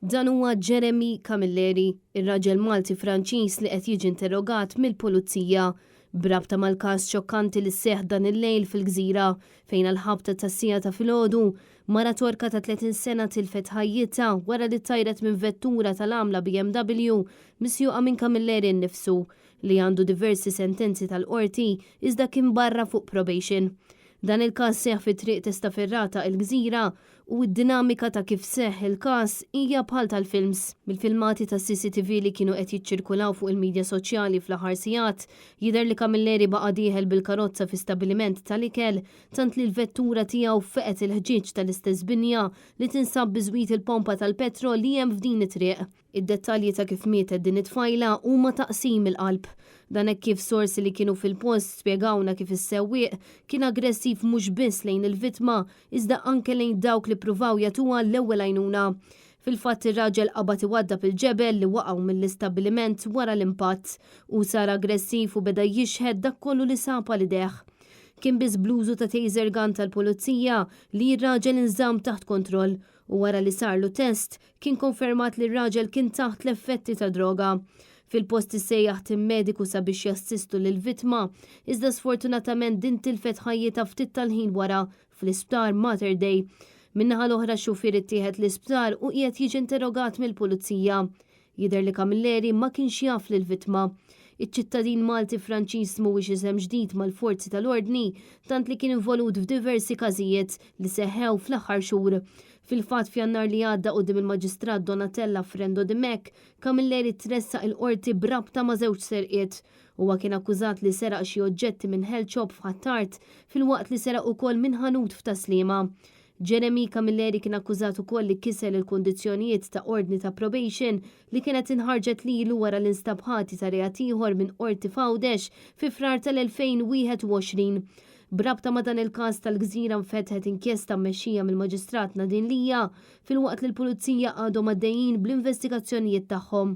Dan huwa Jeremy Camilleri, ir-raġel Malti Franċiż li qed jiġi interrogat mill-Pulizija b'rabta mal-każ xokkanti li seħħ dan il-lejl fil-Gżira fejn għall-ħabta tas-siegħa ta' filgħodu, mara Torka ta' 30 sena tilfet ħajjitha wara li ttajret minn vettura tal-għamla BMW misjuqa minn Camilleri nnifsu li għandu diversi sentenzi tal-Qorti iżda kien barra fuq probation. Dan il-każ seħħ fi Triq Testaferrata il-Gżira u d-dinamika ta' kif seħħ il-każ hija bħal tal-films. Mill-filmati tas-CCTV li kienu qed jiċċirkulaw fuq il-midja soċjali fl-aħħar sigħat, jidher li Camilleri baqa' dieħel bil-karozza fi stabbiliment tal-ikel tant li l-vettura tiegħu feqgħet il-ħġieġ tal-istess binja li tinsab biżwit il-pompa tal-petrol li hemm f'din it-triq. Id-dettalji ta' kif mietet din it-tfajla huma ta' qsim il-qalb. Dan hekk kif sorsi li kienu fil-post spjegawna kif is-sewwieq kien aggressiv mhux biss lejn il-vittma iżda anke lejn dawk li ppruvaw jagħtuha l-ewwel għajnuna. Fil-fatt ir-raġel qabad iwaddab il-ġebel li waqgħu mill-istabbiliment wara l-impatt. Hu sar aggressiv u beda jixħet dak kollu li sab għal idejh. Kien biss bl-użu ta' taser gun tal-pulizija li r-raġel inżamm taħt kontroll u wara li sarlu test, kien konfermat li r-raġel kien taħt l-effetti ta' droga. Fil-post issejjaħ tim mediku sabiex jassistu lill-vittma, iżda sfortunatament din tilfet ħajjitha ftit tal-ħin wara fl-isptar Mater Dei. Min-naħa l-oħra x-xufier ittieħed l-isptar u qiegħed jiġi interrogat mill-pulizija. Jidher li Camilleri ma kienx jaf lill-vittma. Iċ-ċittadin Malti-Franċiż mhuwiex isem ġdid mal-forzi tal-ordni tant li kien involut f'diversi każijiet li seħħew fl-aħħar xhur. Fil-fatt f'Jannar li għadda quddiem il-Maġistrat Donatella Frendo Dimech, Camilleri tressaq il-Qorti b'rabta ma' żewġ serqiet. Huwa kien akkużat li seraq xi oġġetti minn health shop f'Ħ'Attard filwaqt li seraq ukoll minn ħanut f'Tas-Sliema. Jeremy Camilleri kien akkużat ukoll li kiser il-kundizzjonijiet ta' ordni ta' probation li kienet inħarġet lilu wara li nstab ħati ta' reat ieħor minn Qorti f'Għawdex fi Frar tal-2021. B'rabta ma' dan il-każ tal-Gżira nfetħet inkjesta mmexxija mill-Maġistrat Nadine Lia filwaqt li l-Pulizija għadhom għaddejjin bl-investigazzjonijiet tagħhom.